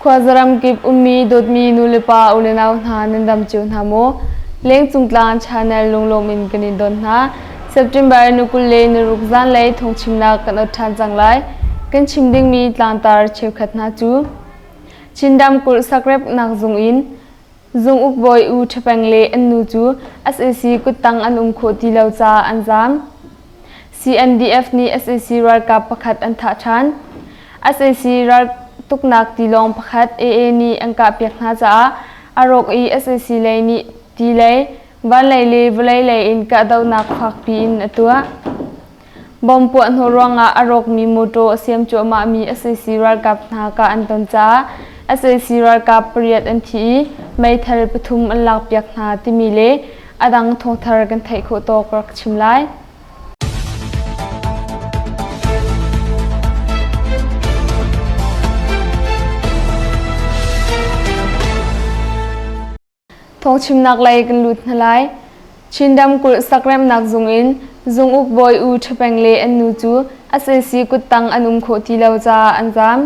Khuazaram kip ummi dawtmi nulepa ulenau hna nan dam cio hna maw? Lengcung tlang channel lunglawm in kan in don hna. September ni 20 le ni ruk zanlei thawngchimnak kan ot ṭhan cang lai. Kan chim dingmi tlangtar cheukhat hna cu Chin ramkulh sakrepnak zung in zung ukbawi U Ṭhapeng le an nu cu sac kuttang an um khawh ti lo caah an zaam. CNDF nih sac ralkap pakhat an thah ṭhan. Sac raltuknak tilawng pakhat AA nih an kahpiak hna caah a rawk i sac lei nih ti lei, van lei le vawlei lei in kahdohnak fakpi in a tuah. Bomb puahhnawh ruangah a rawkmi mawṭaw a siam cuahmahmi sac ralkap hna kah an ton caah sac ralkap pariat an thi i meithal pathum an lakpiak hna timi le a dang thawngthar kan theih khawh tawk rak chim lai. Thawngchimnak lei kan lut hna lai. Chin ramkulh sakremnak zung in zunguk bawi U Ṭhapeng le an nu cu sac kuttang an um khawh ti lo caah an zaam.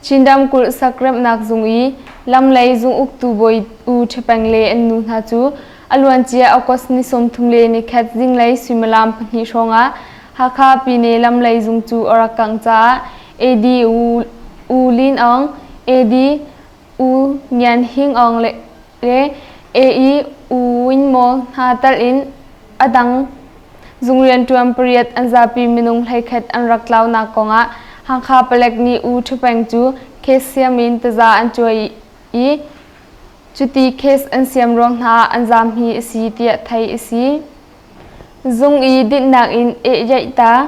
Chin ramkulh sakremnak zung i lamlei zung uktu bawi U Ṭhapeng le an nu hna cu a luancia August ni 30 le nikhat zinglei suimilam pahnih hrawngah Hakha Pyine lamlei zung cu a rak kangh caah AD U, U Lin Aung, AD U Ngian Hing Aung le AE U Win Maw hna telh in a dang zung rianṭuan pariat an zapi minung 11 an rak tlaunak kongah Hakha palek nih U Ṭhupeng cu case siam in taza an cuai i cuti case an siam ruang hna ah an zaam hi a si tiah theih a si. Zung i dinhnak in eh ta.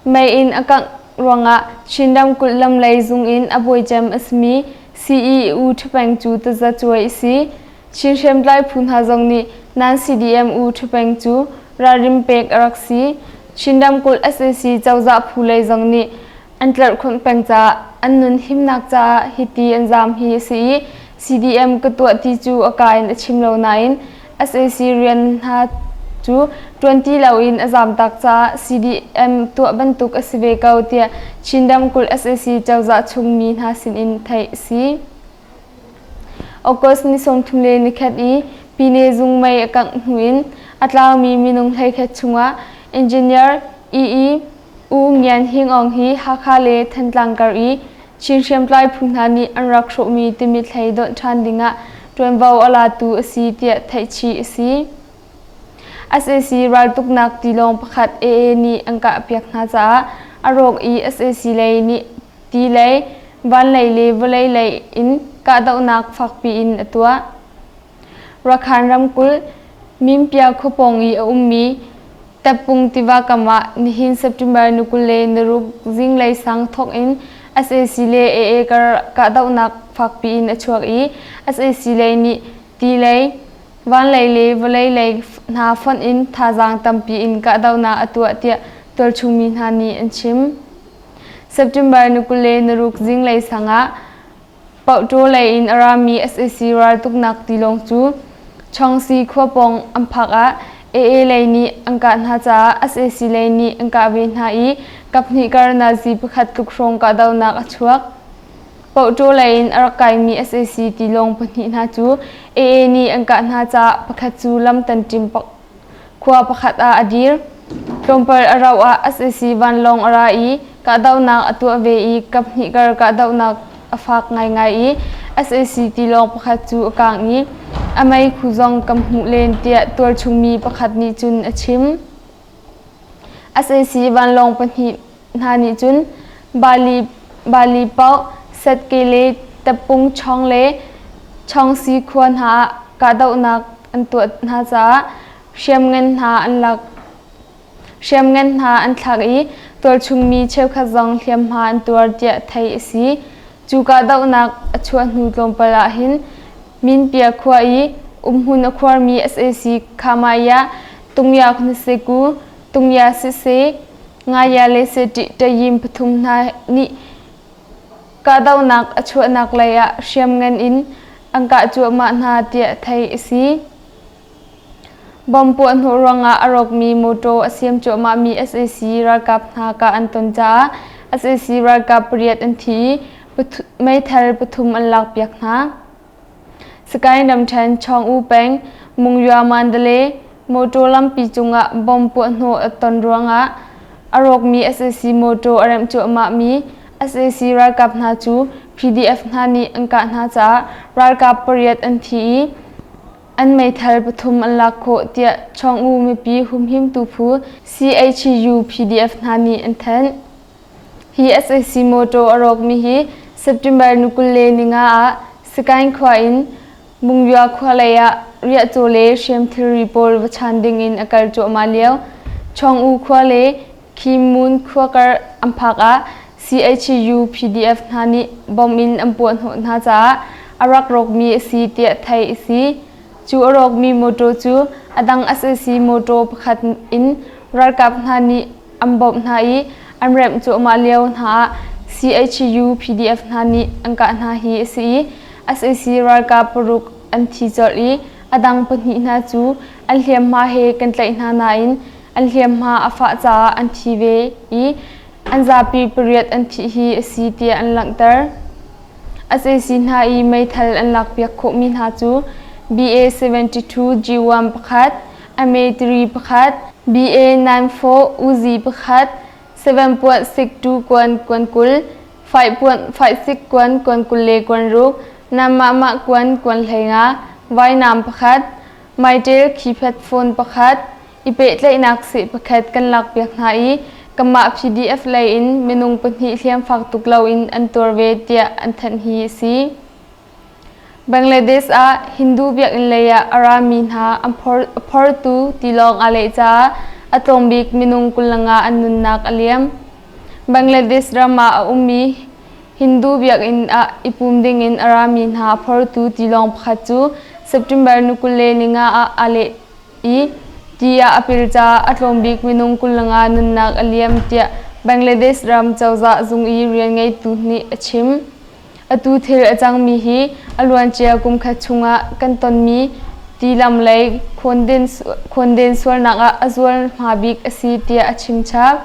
Mei-inn a kangh ruangah Chin ramkulh lamlei zung in a bawicem a simi CEU Ṭhapeng cu tazacuai a si. Chin hriamtlai phu hna zong nih nan CDM U Ṭhapeng cu ralrin pek a rak si. Chin ramkulh sac cozah phu lei zong nih an tlerhkhonh peng caah an nun himnak caah hiti an zaam hi a si i CDM ka tuah ti cu a ka in a chim lo nain sac rian hna cu ṭuan ti loin a zaamtak caah CDM tuah bantuk a si ve ko tiah Chin ramkulh sac cozah chungmi hna sinin theih a si. August ni 30 le nikhat i Pine zung mei a kangh hnu in a tlaumi minung 11 chungah engineer EE U Ngian Hing Aung hi Hakha le Thantlang kar i Chin hriamtlai phu hna nih an rak hrawhmi Timit hlei donh ṭhan dingah ṭuanvo a latu a si tiah theihchih a si. Sac raltuknak tilawng pakhat AA nih an kahpiak hna caah a rawk i sac lei nih ti lei, van lei le vawlei lei in kahdohnak fakpi in a tuah. Rakhan ramkulh Minpia khuapawng i a ummi Teppung tiva kam ah nihin September ni 26 zinglei sang thawk in sac le AA kar kahdohnak fakpi in a chuak i sac lei nih ti lei, van lei le vawlei lei hna fonh in thazaang tampi in kahdohnak a tuah tiah tualchung mi hna nih an chim. September ni 26 zinglei sang ah Paohtaw lei in a rami sac raltuknak tilawng cu Chongsi khua pawng an phak ah AA lei nih an kah hna caah sac lei nih an kah ve hna i kaphnih kar nazi pakhat tluk hrawng kahdohnak a chuak. Paohtaw lei in a rak kaimi sac tilawng pahnih hna cu AA nih an kah hna caah pakhat cu lam tanṭim Khua pakhat ah a dir. Tlawmpal a rauh ah sac vanlawng a ra i kahdohnak a tuah ve i kaphnih kar kahdohnak a fak ngaingai i sac tilawng pakhat cu a kaang i a meikhu zong kan hmuh len tiah tualchung mi pakhat nih cun a chim. Sac vanlawng pahnih hna nih cun Bali, Bali paoh, Setke le Teppung Chawng le Chawngsi khua hna ah kahdohnak an tuah hna caah hriamngan hna an lak. Hriamngan hna an thlak i tualchung mi cheukhat zong hliamhma an tuar tiah theih a si. Cu kahdohnak a chuah hnu tlawmpal ah hin Minpia khua i umhmun a khuarmi sac Khamaya Tungya Khunaseku Tungya Sise Ngaya le Seti Tayim pathum hna nih kahdohnak a chuahnak lei ah hriamngan in an kah cuahmah hna tiah theih a si. Bomb puahhnawh ruangah a rawkmi mawṭaw a siam cuahmahmi sac ralkap hna kah an ton caah sac ralkap pariat an thi i. meithal pathum an lakpiak hna. Sakae ramṭhen Chawng-U peng Mungya Mandalay motor lampi cungah bomb puahhnawh a ton ruangah a rawkmi sac motor a remh cuahmahmi sac ralkap hna cu PDF hna nih an kah hna caah ralkap pariat an thi i an meithal pathum an lak khawh tiah Chawng-U mipi humhimtu phu CHU PDF hna nih an thanh. Hi sac motor a rawkmi hi September ni 25 ah Sakaing khua in Mungya khua lei ah riahcaw le hriam thilri pawl va chan ding in a kal cuahmah lio. Chawng-U khua le Khimun khua kar an phak ah CHU PDF hna nih bomb in an puahhnawh hna caah a rak rawkmi a si tiah theih a si. Cu a rawkmi motor cu a dang sac motor pakhat in ralkap hna nih an bawmh hna i an remh cuahmah lio hna ah CHU PDF hna nih an kah hna hi a si i sac ralkap paruk an thi colh i a dang pahnih hna cu an hliamhma he kan tlaih hna nain an hliamhma a fah caah an thi ve i an zapi pariat an thih hi a si tiah an langhter. Sac hna i meithal an lakpiak khawhmi hna cu BA-72 G1 pakhat, MA-3 pakhat, BA-94 Uzi pakhat, 7.62 kuan kuan 20, 5.56 kuan kuan 26, Namah kuan kuan 15, vainam pakhat, Mytel keypad phone pakhat, i pehtlaihnak seh pakhat kan lakpiak hna i kanmah PDF lei in minung pahnih hliam fak tuk loin an tuar ve tiah an thanh hi a si. Bangladesh ah Hindu biakinn lei ah a rami hna a phortu tilawng aa leh caah a tlawm bik minung 25 an nunnak a liam. Bangladesh ram ah a ummi Hindu biakinn ah i pum dingin a rami hna a phortu tilawng pakhat cu September ni 25 ah aa leh i ti ah a pil caah a tlawm bik minung 25 nunnak a liam tiah Bangladesh ram cozah zung i rianngeitu nih a chim. Atu thil a cangmi hi a luancia kum khat chungah kan tonmi tilam lei khawnden sualnak ah a zualhma bik a si tiah a chim chap.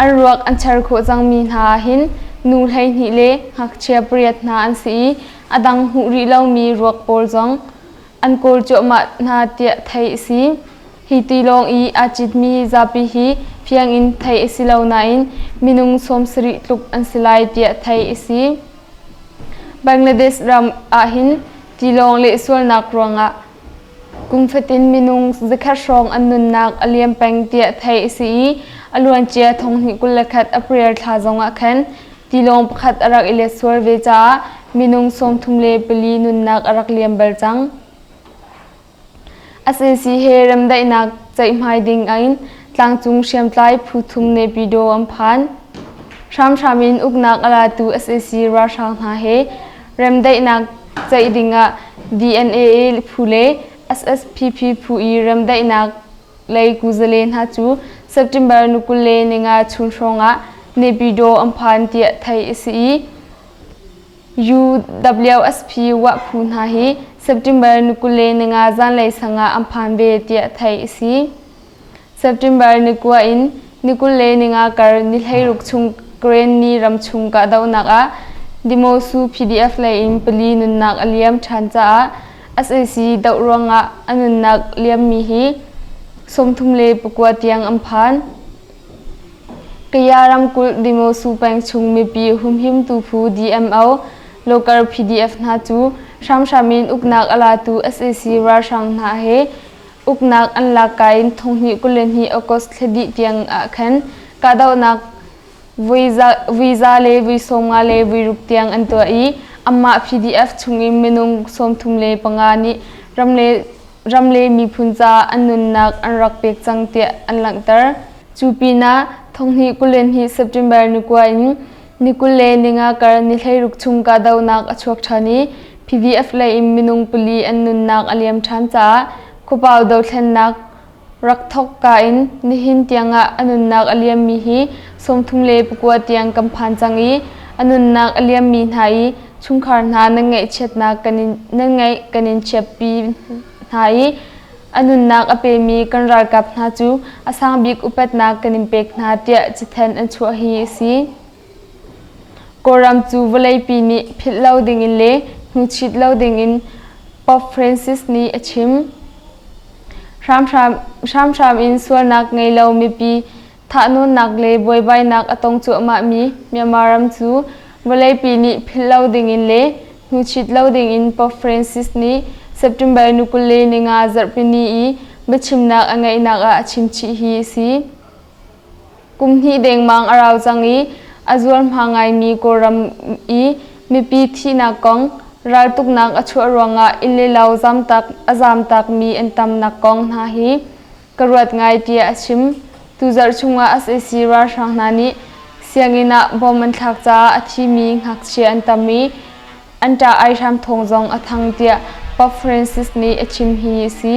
An ruak an char khawh cangmi hna ah hin nu 12 le ngakchia pariat hna an si i a dang hmuh rih lomi ruak pawl zong an kawl cuahmah hna tiah theih a si. Hi tilawng i aa citmi zapi hi fiang in theih a si lo nain minung 70 tluk an si lai tiah theih a si. Bangladesh ram ahhin tilawng lehsualnak ruangah kum fatin minung zakhat hrawng an nunnak a liam peng tiah theih a si i a luancia 2021 April thla zongah khan tilawng pakhat a rak i let sual ve caah minung 34 nunnak a rak liam bal cang. Sac he remdaihnak ceihmai ding in tlangcung hriamtlai phu thum Naypyidaw an phan. Hramhram in uknak a latu sac ralhrang hna he remdaihnak ceih dingah DNAA phu le SSPP phu i remdaihnak lei kuzale hna cu September ni 25 chun hrawngah Naypyidaw an phan tiah theih a si i UWSP wah phu hna hi September ni 25 zanlei sang ah an phan ve tiah theih a si. September ni kua in ni 25 kar ni 16 chung Karenni ram chung kahdohnak ah Dimosu PDF lei in pali nunnak a liam ṭhan caah sac doh ruangah a nunnak liammi hi 39 tiang an phan. Kaya ramkulh Dimosu peng chung mipi humhimtu phu DMO, local PDF hna cu hramhram in uknak a latu sac ralhrang hna he uknak an lak ka in 2022 August thla dih tiang ah khan kahdohnak vui za le vui 50 le vui ruk tiang an tuah i anmah PDF chung in minung 35 nih ram le ram le miphun caah an nunnak an rak pek cang tiah an langhter. Cu pinah 2022 September ni kua in ni 25 kar ni 16 chung kahdohnak a chuak ṭhan i PDF lei in minung pali an nunnak a liam ṭhan caah khuapau dothlennak rak thawk ka in nihin tiangah a nunnak a liammi hi 34 tiang kan phan cang i a nunnak a liammi hna i chungkhar hna nan ngaihchiatnak kan in nan ngaih kan in chiatpi hna i a nunnak a pemi kan ralkap hna cu a sang bik upatnak kan in pek hna tiah cathanh an chuah hi a si. Kawlram cu vawleipi nih philh lo dingin le hnuchit lo dingin Pope Francis nih a chim. Hramhram in sualnak ngei lo mipi thahnawnnak le buaibainak a tong cuahmahmi Myanmar ram cu vawleipi nih philh lo dingin le hnuchit lo dingin Pope Francis nih September ni 25 zarhpini i biachimnak a ngeihnak ah a chimchih hi a si. Kum hnih dengmang a rau cang i a zualhma ngaimi Kawlram i mipi thihnak kong, raltuknak a chuah ruangah inn le lo zamtak a zamtakmi an tamnak kong hna hi ka ruat ngai tiah a chim. Tuzarh chungah sac ralhrang hna nih sianginn ah bom an thlak caah a thimi ngakchia an tam i an ṭah aihram thawng zong a thang tiah Pope Francis nih a chim hi a si.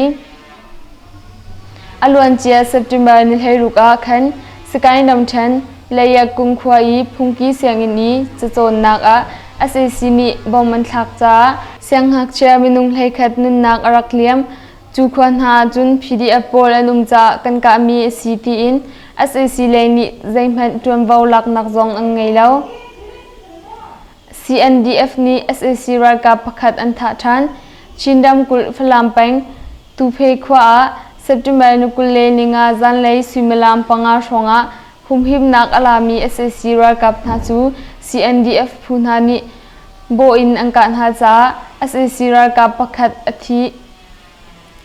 A luancia September ni 16 ah khan Sakaing ramṭhen Leiak khua i phungki sianginn i cacawnnak ah sac nih bom an thlak caah siangngakchia minung 11 nunnak a rak liam. Cu khua hna ahcun PDF pawl an um caah kan kahmi a si tiin sac lei nih zeihmanh ṭuanvo laknak zong an ngei lo. CNDF nih sac ralkap pakhat an thah ṭhan. Chin ramkulh Falam peng Tuphe khua ah September ni 25 zanlei suimilam 5 hrawngah humhimnak a lami sac ralkap hna cu CNDF phu hna nih bawh in an kah hna caah sac ralkap pakhat a thi.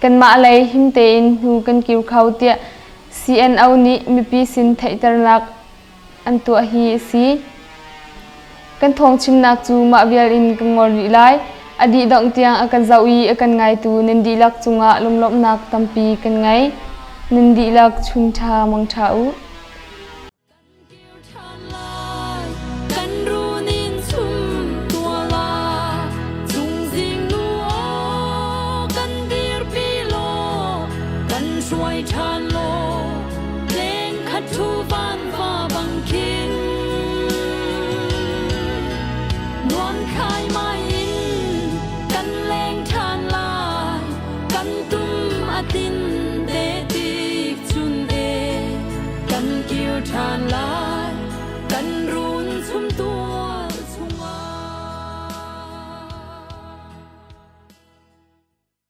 Kanmah lei him tein hnu kan kir kho tiah CNO nih mipi sin theihternak an tuah hi a si. Kan thawngchimnak cu mah vial in kan ngol rih lai. A dih dongh tiang a kan zoh i a kan ngaitu nan dihlak cungah lunglawmhnak tampi kan ngei. Nan dihlak chun ṭha mang ṭha u.